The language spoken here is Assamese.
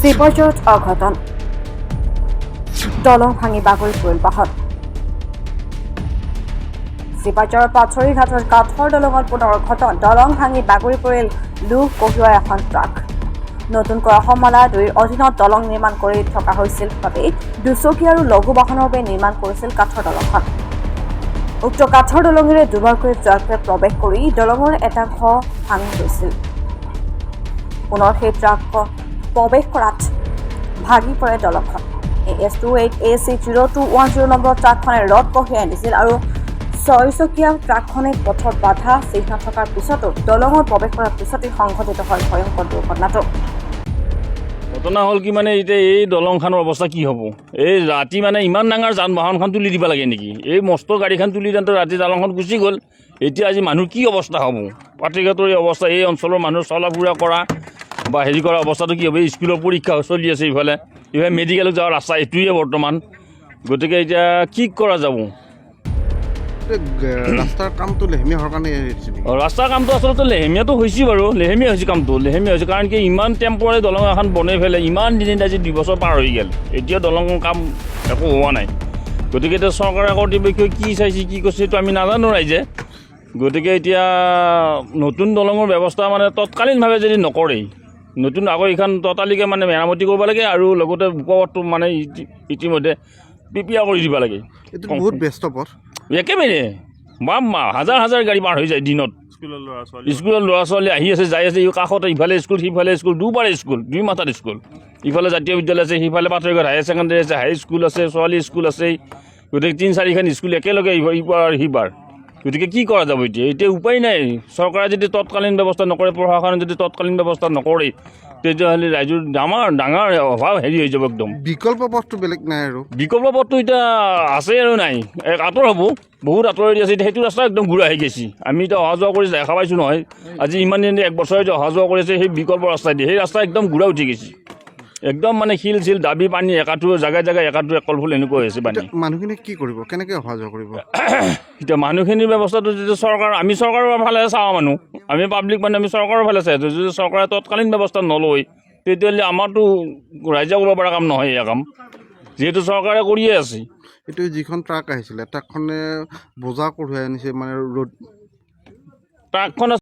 চিপাঝাৰত অঘটন। দলং ভাঙি বাগৰি পৰিল বাহন। চিপাঝাৰৰ পাথৰিঘাটৰ কাঠৰ দলঙত পুনৰ অঘটন। দলং ভাঙি বাগৰি পৰিল লোহ কঢ়িওৱা এখন ট্ৰাক। নতুনকৈ অসমমালা 2ৰ অধীনত দলং নিৰ্মাণ কৰি থকা হৈছিল বাবেই দুচকীয়া আৰু লঘু বাহনৰ বাবে নিৰ্মাণ কৰিছিল কাঠৰ দলংখন। উক্ত কাঠৰ দলঙেৰে দুবাৰকৈ ট্ৰাকে প্ৰৱেশ কৰি দলঙৰ একাংশ ভাঙি গৈছিল। পুনৰ সেই ট্ৰাক প্ৰৱেশ কৰাত ভাগি পৰে দলংখন। AS 28 AC 0210 number ট্ৰাকখনে ৰড কঢ়িয়াই আনিছিল আৰু ছয়চকীয়া ট্ৰাকখনে পথত বাধা চিহ্ন থকাৰ পিছতো দলঙত প্ৰৱেশ কৰাৰ পিছতেই সংঘটিত হয় ভয়ংকৰ দুৰ্ঘটনাটো। ঘটনা হ'ল কি, মানে এতিয়া এই দলংখনৰ অৱস্থা কি হ'ব? এই ৰাতি মানে ইমান ডাঙৰ যান বাহনখন তুলি দিব লাগে নেকি? এই মস্ত গাড়ীখন তুলি দিওঁতে ৰাতি দলংখন গুচি গ'ল। এতিয়া আজি মানুহ কি অৱস্থা হ'ব? পাথৰিঘাটৰ এই অৱস্থা, এই অঞ্চলৰ মানুহ চলা ফুৰা কৰা বা হেৰি কৰা অৱস্থাটো কি হ'ব? এই স্কুলৰ পৰীক্ষা চলি আছে ইফালে, ইফালে মেডিকেলত যোৱা ৰাস্তা এইটোৱে বৰ্তমান। গতিকে এতিয়া কি কৰা যাব? এই ৰাস্তাৰ কামটো লেহেমীয়া হোৱাৰ কাৰণে এৰি দিছে নেকি? ৰাস্তাৰ কামটো আচলতে লেহেমীয়াটো হৈছে বাৰু, লেহেমীয়া হৈছে কামটো, লেহেমীয়া হৈছে। কাৰণ কি, ইমান টেম্পৰাৰী দলং এখন বনাই পেলাই ইমান দিন, আজি 2 বছৰ পাৰ হৈ গ'ল, এতিয়া দলঙৰ কাম একো হোৱা নাই। গতিকে এতিয়া চৰকাৰে কৰ্তৃপক্ষই কি চাইছে, কি কৰিছে, সেইটো আমি নাজানো ৰাইজে। গতিকে এতিয়া নতুন দলঙৰ ব্যৱস্থা মানে তৎকালীনভাৱে যদি নকৰেই, নতুন আকৌ এইখন ততালিকে মানে মেৰামতি কৰিব লাগে আৰু লগতে উপপথটো মানে ইতিমধ্যে পিপিয়া কৰি দিব লাগে। এইটো বহুত ব্যস্ত পথ। একেবাৰে বা হাজাৰ হাজাৰ গাড়ী পাৰ হৈ যায় দিনত। স্কুলৰ ল'ৰা ছোৱালী আহি আছে, যাই আছে। এই কাষতে ইফালে স্কুল, সিফালে স্কুল, দুবাৰ স্কুল, দুই মাথাত স্কুল। ইফালে জাতীয় বিদ্যালয় আছে, সিফালে পাথৰিঘাট হায়াৰ ছেকেণ্ডেৰী আছে, হাই স্কুল আছে, ছোৱালী স্কুল আছে। গতিকে তিনি চাৰিখন স্কুল একেলগে ইপাৰ আৰু সিপাৰ। গতিকে কি কৰা যাব এতিয়া? এতিয়া উপায় নাই। চৰকাৰে যদি তৎকালীন ব্যৱস্থা নকৰে, প্ৰশাসনে যদি তৎকালীন ব্যৱস্থা নকৰে, তেতিয়াহ'লে ৰাইজৰ ডাঙৰ ডাঙৰ অভাৱ হেৰি হৈ যাব একদম। বিকল্প পথটো বেলেগ নাই আৰু? বিকল্প পথটো এতিয়া আছে আৰু নাই। এক আঁতৰ হ'ব, বহুত আঁতৰেদি আছে। এতিয়া সেইটো ৰাস্তা একদম ঘূৰা আহি গৈছে। আমি এতিয়া অহা যোৱা কৰি দেখা পাইছোঁ নহয়। আজি ইমান দিন, এক বছৰে যে অহা যোৱা কৰিছে সেই বিকল্প ৰাস্তাই দি, সেই ৰাস্তা একদম ঘূৰা উঠি গৈছে। একদম মানে শিল চিল দাবি, পানী একাঠু, জেগাই জেগাই একাঠু, একলফুল এনেকুৱা হৈছে পানী। এতিয়া মানুহখিনি কি কৰিব? কেনেকৈ অহা যোৱা কৰিব? এতিয়া মানুহখিনিৰ ব্যৱস্থাটো যদি চৰকাৰ, আমি চৰকাৰৰ ফালে চাওঁ মানুহ, আমি পাব্লিক মানুহ, আমি চৰকাৰৰ ফালে চাই আছোঁ। যদি চৰকাৰে তৎকালীন ব্যৱস্থা নলয়, তেতিয়াহ'লে আমাৰতো ৰাইজে কৰিব পৰা কাম নহয় এয়া কাম, যিহেতু চৰকাৰে কৰিয়ে আছে। এইটো যিখন ট্ৰাক আহিছিলে, ট্ৰাকখনে বোজা কঢ়িয়াই আনিছে মানে ৰ'দ ট্ৰাকখন